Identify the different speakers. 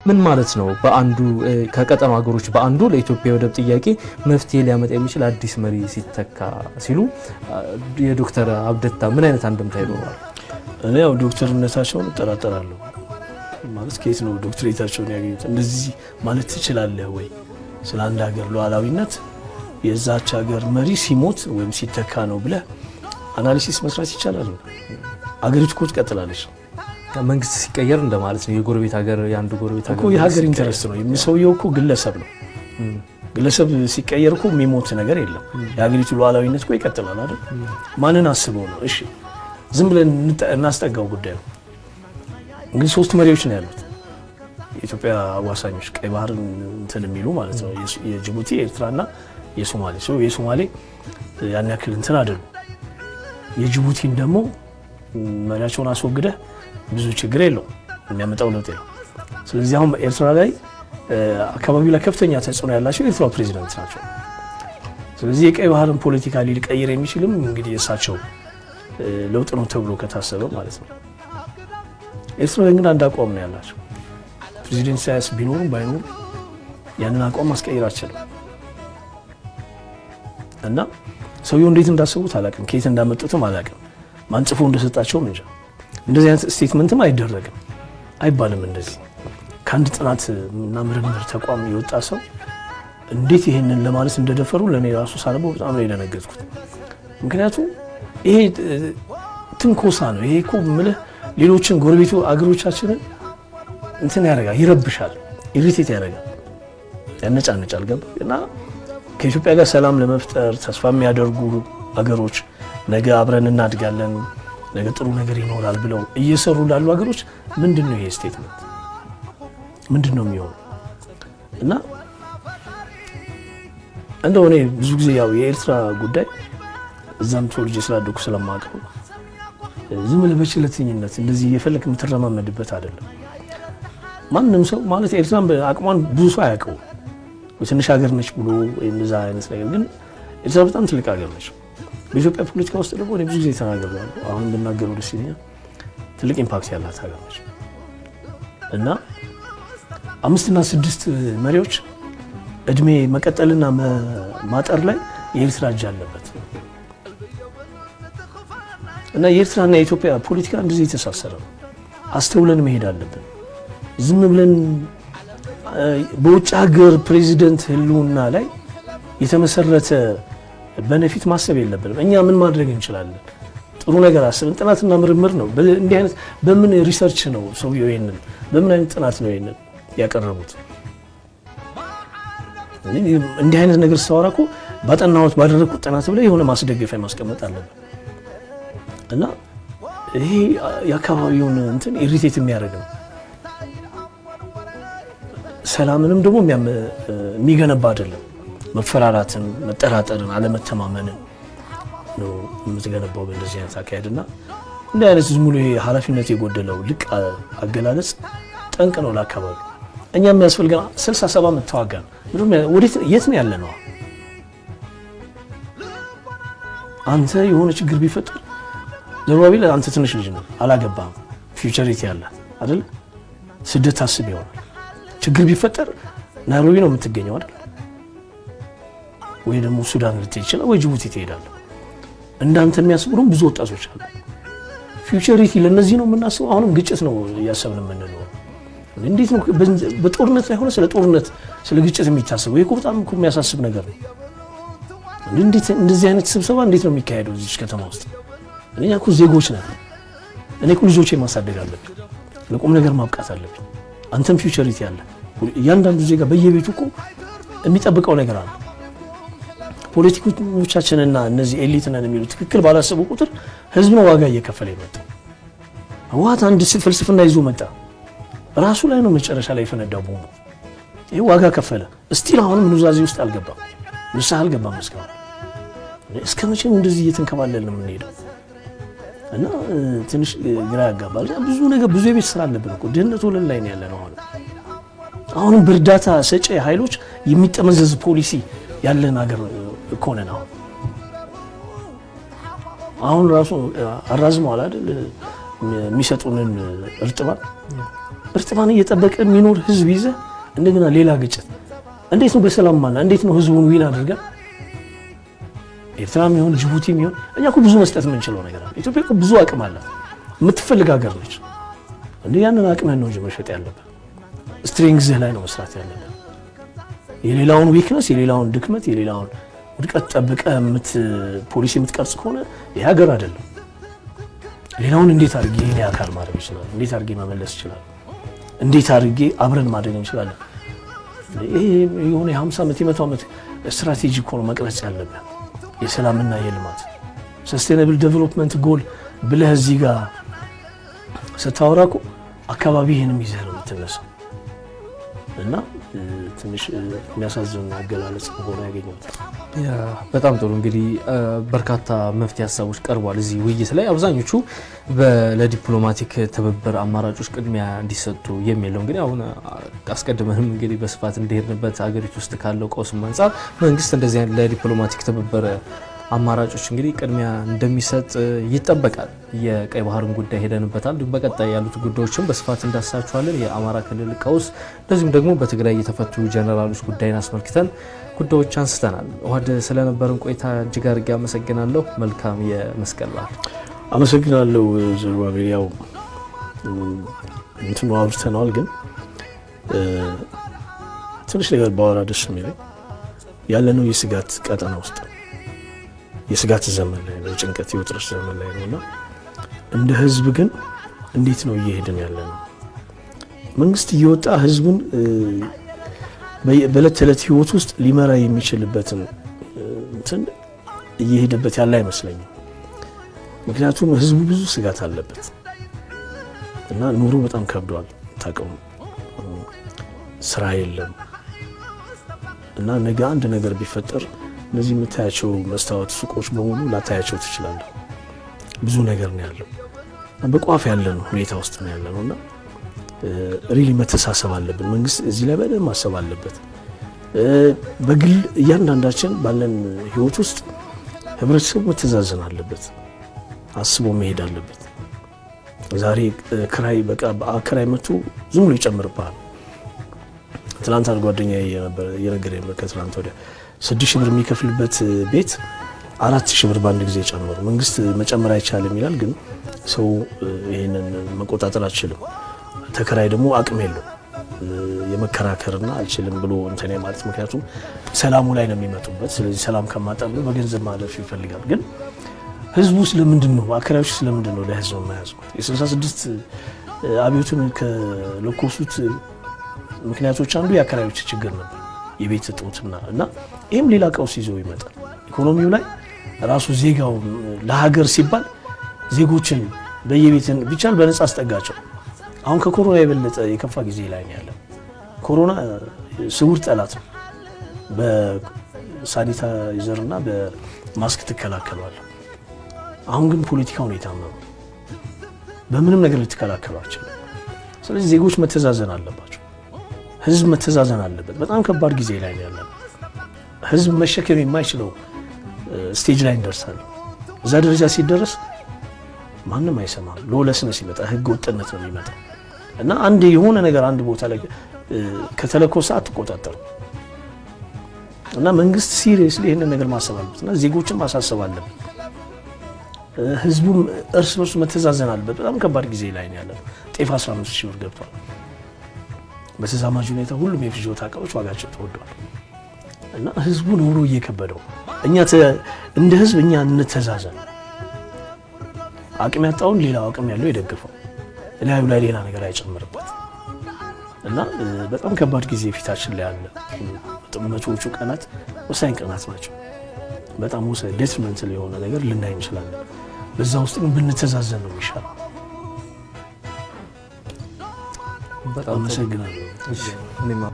Speaker 1: ምን ማለት ነው? በአንዱ ከቀጠናው ሀገሮች በአንዱ ለኢትዮጵያ የወደብ ጥያቄ መፍትሄ ሊያመጣ የሚችል አዲስ መሪ ሲተካ ሲሉ የዶክተር አብደታ ምን አይነት አንድምታ ይኖረዋል?
Speaker 2: እኔ ያው ዶክተርነታቸውን እጠራጠራለሁ። ማለት ከየት ነው ዶክትሬታቸውን ያገኙት? እንደዚህ ማለት ትችላለህ ወይ? ስለ አንድ ሀገር ሉዓላዊነት የዛች ሀገር መሪ ሲሞት ወይም ሲተካ ነው ብለህ analysis መስራት ይቻላል? አገሪቱ እኮ ትቀጥላለች።
Speaker 1: መንግስት ሲቀየር እንደማለት ነው። የጎረቤት ሀገር የአንዱ ጎረቤት
Speaker 2: እኮ የሀገር interest ነው። ሰውየው እኮ ግለሰብ ነው። ግለሰብ ሲቀየር እኮ የሚሞት ነገር የለም። የሀገሪቱ ሉዓላዊነት እኮ ይቀጥላል አይደል? ማንን አስበው ነው? እሺ ዝም ብለን እናስጠጋው ጉዳዩ። እንግዲህ ሶስት መሪዎች ነው ያሉት የኢትዮጵያ አዋሳኞች፣ ቀይ ባህርን እንትን የሚሉ ማለት ነው። የጅቡቲ፣ የኤርትራና የሶማሌ። የሶማሌ ያን ያክል እንትን አይደሉም። የጅቡቲን ደግሞ መሪያቸውን አስወግደህ ብዙ ችግር የለውም፣ የሚያመጣው ለውጥ የለው። ስለዚህ አሁን ኤርትራ ላይ አካባቢው ላይ ከፍተኛ ተጽዕኖ ያላቸው የኤርትራ ፕሬዚዳንት ናቸው። ስለዚህ የቀይ ባህርን ፖለቲካ ሊቀይር የሚችልም እንግዲህ የእሳቸው ለውጥ ነው ተብሎ ከታሰበ ማለት ነው። ኤርትራ ግን አንድ አቋም ነው ያላቸው። ፕሬዚደንት ኢሳያስ ቢኖሩም ባይኖሩም ያንን አቋም ማስቀየር አልችልም። እና ሰውየው እንዴት እንዳሰቡት አላውቅም፣ ከየት እንዳመጡትም አላውቅም፣ ማን ጽፎ እንደሰጣቸውም እንጃ። እንደዚህ አይነት statement ም አይደረግም አይባልም። እንደዚህ ከአንድ ጥናት እና ምርምር ተቋም የወጣ ሰው እንዴት ይሄንን ለማለት እንደደፈሩ ለእኔ ራሱ ሳነበው በጣም ነው የደነገጥኩት። ምክንያቱም ይሄ ትንኮሳ ነው። ይሄ እኮ የምልህ ሌሎችን ጎረቤቱ አገሮቻችንን እንትን ያደርጋል፣ ይረብሻል፣ irritate ያደርጋል፣ ያነጫንጫል። ገባ እና ከኢትዮጵያ ጋር ሰላም ለመፍጠር ተስፋ የሚያደርጉ አገሮች ነገ አብረን እናድጋለን፣ ነገ ጥሩ ነገር ይኖራል ብለው እየሰሩ ላሉ ሀገሮች ምንድን ነው ይሄ statement? ምንድን ነው የሚሆነው? እና እንደው እኔ ብዙ ጊዜ ያው የኤርትራ ጉዳይ እዛም ተወልጄ ስላደኩ ስለማውቀው ዝም ብለህ በችለተኝነት እንደዚህ እየፈለክ የምትረማመድበት አይደለም። ማንም ሰው ማለት ኤርትራን አቅሟን ብዙ ሰው አያውቀውም። ትንሽ ሀገር ነች ብሎ እንደዛ አይነት ነገር፣ ግን ኤርትራ በጣም ትልቅ ሀገር ነች። በኢትዮጵያ ፖለቲካ ውስጥ ደግሞ እኔ ብዙ ጊዜ ተናግሬዋለሁ፣ አሁን ብናገረው ደስ ይለኛል። ትልቅ impact ያላት ሀገር ነች እና 5ና 6 መሪዎች እድሜ መቀጠልና ማጠር ላይ የኤርትራ እጅ አለበት እና የኤርትራና የኢትዮጵያ ፖለቲካ እንደዚህ የተሳሰረ ነው። አስተውለን መሄድ አለብን። ዝም ብለን በውጭ ሀገር ፕሬዚደንት ህልውና ላይ የተመሰረተ benefit ማሰብ የለብንም። እኛ ምን ማድረግ እንችላለን? ጥሩ ነገር አስበን ጥናትና ምርምር ነው። እንዲህ አይነት በምን research ነው ሰውየው ይሄንን በምን አይነት ጥናት ነው ይሄንን ያቀረቡት? እንዲህ አይነት ነገር ስታወራ እኮ ባጠናሁት ባደረግኩት ጥናት ብለህ የሆነ ማስደገፊያ ማስቀመጥ አለብን። እና ይሄ የአካባቢውን እንትን irritate የሚያደርግ ነው። ሰላምንም ደግሞ የሚገነባ አይደለም። መፈራራትን፣ መጠራጠርን፣ አለመተማመንን ነው የምትገነባው በእንደዚህ አይነት አካሄድ። እና እንዲህ አይነት ዝም ብሎ ኃላፊነት የጎደለው ልቅ አገላለጽ ጠንቅ ነው ለአካባቢው። እኛ የሚያስፈልገን 67 ዓመት ተዋጋን። ወዴት የት ነው ያለነው? አንተ የሆነ ችግር ቢፈጠር ዘሩባቤል አንተ ትንሽ ልጅ ነው፣ አላገባህም፣ future ያለ አይደል? ስደት ታስብ ይሆናል። ችግር ቢፈጠር ናይሮቢ ነው የምትገኘው አይደል? ወይ ደግሞ ሱዳን ልትሄድ ይችላል፣ ወይ ጅቡቲ ትሄዳለህ። እንዳንተ የሚያስቡም ብዙ ወጣቶች አሉ። future ለነዚህ ነው የምናስበው። አሁንም ግጭት ነው እያሰብን የምንኖረው። እንዴት ነው በጦርነት ላይ ሆነ ስለ ጦርነት ስለ ግጭት የሚታሰበው? ይሄ እኮ በጣም እኮ የሚያሳስብ ነገር ነው። እንዴት እንደዚህ አይነት ስብሰባ እንዴት ነው የሚካሄደው እዚህ ከተማ ውስጥ? እኛ እኮ ዜጎች ነን። እኔ እኮ ልጆቼ ማሳደግ አለብኝ፣ ለቁም ነገር ማብቃት አለብኝ። አንተም future ያለ እያንዳንዱ ዜጋ በየቤቱ እኮ የሚጠብቀው ነገር አለ። ፖለቲከኞቻችንና እነዚህ elite ነን የሚሉ ትክክል ባላሰቡ ቁጥር ህዝብ ነው ዋጋ እየከፈለ የመጣው። ህወሓት አንድ ፍልስፍና ይዞ መጣ፣ ራሱ ላይ ነው መጨረሻ ላይ የፈነዳው ቦምቡ። ይሄ ዋጋ ከፈለ። still አሁንም ኑዛዜ ውስጥ አልገባም፣ ንስሐ አልገባም እስካሁን። እስከ መቼ ነው እንደዚህ እየተንከባለልን ነው የምንሄደው? እና ትንሽ ግራ ያጋባል። ብዙ ነገር ብዙ የቤት ስራ አለብን እኮ። ድህነት ወለል ላይ ነው ያለነው። አሁንም በእርዳታ ሰጪ ኃይሎች የሚጠመዘዝ ፖሊሲ ያለን ሀገር እኮ ነን። አሁን ራሱ አራዝመዋል አይደል የሚሰጡንን እርጥባን። እርጥባን እየጠበቀ የሚኖር ህዝብ ይዘህ እንደገና ሌላ ግጭት እንዴት ነው በሰላም ማና እንዴት ነው ህዝቡን win አድርገን ኤርትራም ይሁን ጅቡቲም ይሁን እኛ እኮ ብዙ መስጠት የምንችለው ነገር አለ። ኢትዮጵያ እኮ ብዙ አቅም አላት፣ የምትፈልግ ሀገር ነች። እንዴ ያንን አቅምህን ነው እንጂ መሸጥ ያለብህ፣ strength ህ ላይ ነው መስራት ያለብህ። የሌላውን weakness፣ የሌላውን ድክመት፣ የሌላውን ውድቀት ጠብቀህ ፖሊሲ የምትቀርጽ ከሆነ ይህ ሀገር አይደለም። ሌላውን እንዴት አድርጌ የኔ አካል ማድረግ ይችላል? እንዴት አድርጌ መመለስ ይችላል? እንዴት አድርጌ አብረን ማድረግ እንችላለን? ይሄ የሆነ የ50 ዓመት የ100 ዓመት ስትራቴጂ እኮ ነው መቅረጽ ያለብህ። የሰላምና የልማት sustainable development goal ብለህ እዚህ ጋር ስታወራ እኮ አካባቢህንም ይዘህ ነው የምትነሳው። እና ትንሽ የሚያሳዝን አገላለጽ ሆኖ ያገኘሁት።
Speaker 1: በጣም ጥሩ። እንግዲህ በርካታ መፍትሄ ሀሳቦች ቀርቧል እዚህ ውይይት ላይ። አብዛኞቹ ለዲፕሎማቲክ ትብብር አማራጮች ቅድሚያ እንዲሰጡ የሚል ነው። እንግዲህ አሁን አስቀድመንም እንግዲህ በስፋት እንደሄድንበት ሀገሪቱ ውስጥ ካለው ቀውስም አንጻር መንግስት እንደዚህ ለዲፕሎማቲክ ትብብር አማራጮች እንግዲህ ቅድሚያ እንደሚሰጥ ይጠበቃል። የቀይ ባህርን ጉዳይ ሄደንበታል። እንዲሁም በቀጣይ ያሉት ጉዳዮችን በስፋት እንዳሳቸዋለን። የአማራ ክልል ቀውስ እንደዚሁም ደግሞ በትግራይ የተፈቱ ጀነራሎች ጉዳይን አስመልክተን ጉዳዮች አንስተናል። ዋድ ስለነበረን ቆይታ እጅግ አድርጌ አመሰግናለሁ። መልካም የመስቀል በዓል።
Speaker 2: አመሰግናለሁ ዘሩባቤል። ያው እንትኑ አውርተነዋል፣ ግን ትንሽ ነገር ባወራ ደስ የሚለኝ ያለነው የስጋት ቀጠና ውስጥ የስጋት ዘመን ላይ ነው፣ የጭንቀት የውጥረት ዘመን ላይ ነው እና እንደ ህዝብ ግን እንዴት ነው እየሄድን ያለ ነው? መንግስት እየወጣ ህዝቡን በዕለት ተዕለት ህይወት ውስጥ ሊመራ የሚችልበትን እንትን እየሄደበት ያለ አይመስለኝም። ምክንያቱም ህዝቡ ብዙ ስጋት አለበት እና ኑሮ በጣም ከብዷል። ታውቀው ስራ የለም እና ነገ አንድ ነገር ቢፈጠር እነዚህ የምታያቸው መስታወት ሱቆች በሙሉ ላታያቸው ትችላለህ። ብዙ ነገር ነው ያለው። በቋፍ ያለ ነው ሁኔታ ውስጥ ነው ያለ ነው እና really መተሳሰብ አለብን። መንግስት እዚህ ላይ በደንብ ማሰብ አለበት። በግል እያንዳንዳችን ባለን ህይወት ውስጥ ህብረተሰቡ መተዛዘን አለበት፣ አስቦ መሄድ አለበት። ዛሬ ክራይ በቃ በአከራይ መቶ ዝም ብሎ ይጨምርብሃል። ትናንት አንድ ጓደኛዬ እየነገረኝ ነበር፣ ከትናንት ወዲያ 6,000 ብር የሚከፍልበት ቤት 4,000 ብር በአንድ ጊዜ ጨመሩ። መንግስት መጨመር አይቻልም ይላል፣ ግን ሰው ይሄንን መቆጣጠር አልችልም። ተከራይ ደግሞ አቅም የለው የመከራከርና አልችልም ብሎ እንትን ማለት፣ ምክንያቱም ሰላሙ ላይ ነው የሚመጡበት። ስለዚህ ሰላም ከማጣ ብሎ በገንዘብ ማለፍ ይፈልጋል። ግን ህዝቡ ስለምንድን ነው አከራዮች ስለምንድን ነው ለህዝብ የማያዝኑት? የ66 አብዮትን ከለኮሱት ምክንያቶች አንዱ የአከራዮች ችግር ነበር፣ የቤት እጦትና እና ይህም ሌላ ቀውስ ይዞ ይመጣል። ኢኮኖሚው ላይ ራሱ ዜጋው ለሀገር ሲባል ዜጎችን በየቤትን ቢቻል በነጻ አስጠጋቸው። አሁን ከኮሮና የበለጠ የከፋ ጊዜ ላይ ነው ያለው። ኮሮና ስውር ጠላት ነው። በሳኒታይዘርና በማስክ ትከላከለዋለህ። አሁን ግን ፖለቲካው ነው የታመመው። በምንም ነገር ልትከላከሉ አትችልም። ስለዚህ ዜጎች መተዛዘን አለባቸው። ህዝብ መተዛዘን አለበት። በጣም ከባድ ጊዜ ላይ ነው ያለው። ህዝብ መሸከም የማይችለው stage ላይ እንደርሳለን። እዛ ደረጃ ሲደረስ ማንም አይሰማም። lawlessness ይመጣ፣ ህገ ወጥነት ነው የሚመጣው እና አንድ የሆነ ነገር አንድ ቦታ ላይ ከተለኮሰ አትቆጣጠርም። እና መንግስት seriously ይህንን ነገር ማሰብ አለበት እና ዜጎችን ማሳሰብ አለበት። ህዝቡም እርስ በርሱ መተዛዘን አለበት። በጣም ከባድ ጊዜ ላይ ነው ያለነው። ጤፍ 15,000 ብር ገብቷል። በተዛማጅ ሁኔታ ሁሉም የፍጆታ እቃዎች ዋጋቸው ተወዷል እና ህዝቡ ኑሮ እየከበደው እኛ እንደ ህዝብ እኛ እንተዛዘን። አቅም ያጣውን ሌላው አቅም ያለው የደግፈው፣ ላዩ ላይ ሌላ ነገር አይጨምርበት እና በጣም ከባድ ጊዜ ፊታችን ላይ አለ። መቶዎቹ ቀናት ወሳኝ ቀናት ናቸው። በጣም ወሳኝ detrimental የሆነ ነገር ልናይ እንችላለን። በዛ ውስጥ ግን ብንተዛዘን ነው የሚሻለው።
Speaker 1: በጣም
Speaker 2: አመሰግናለሁ።